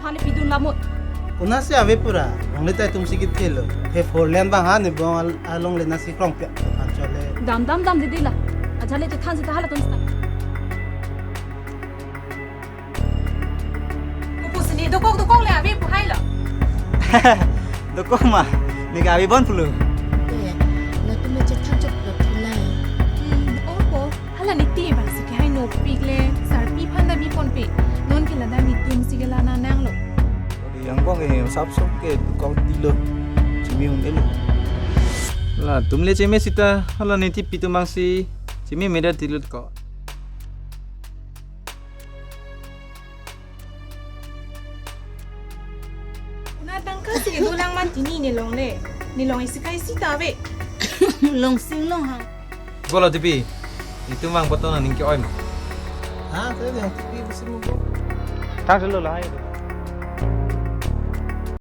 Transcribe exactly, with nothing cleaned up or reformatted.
Ale pidun lamut. Konatsi ave pura, longle ta itum si kithelo. He four lane abang ha ne bong al-, alongle nasi krong pia. Anchole. Dam dam dam didi la. Ajale chethan sita halatum sita. Kupu sini dokok dokok le ave pu hai lo. Dokok ma, ne ke ave bon pulo. Eh, latum le chethan chok lo thulai. Hmm, opo. Hala niti bang si ke hai nopik le, sarpi aphan ta biponpe. Non ke ladak nitum si ke la nanang lo. Yang bong ke sapsok ke dokok tilo. Chimi un elo. Latum le cheme sita, hala niti pitum bang si, cheme meda tilo ko. Konat tangka si kedolang man tini ne longle. Ne long isi kai sita ave. Long sing long ha. Bolo tipi. Itum bang botol aning ke-oi ma. Ha, kaya yang tipi besi mo bo. Tang selo lahai.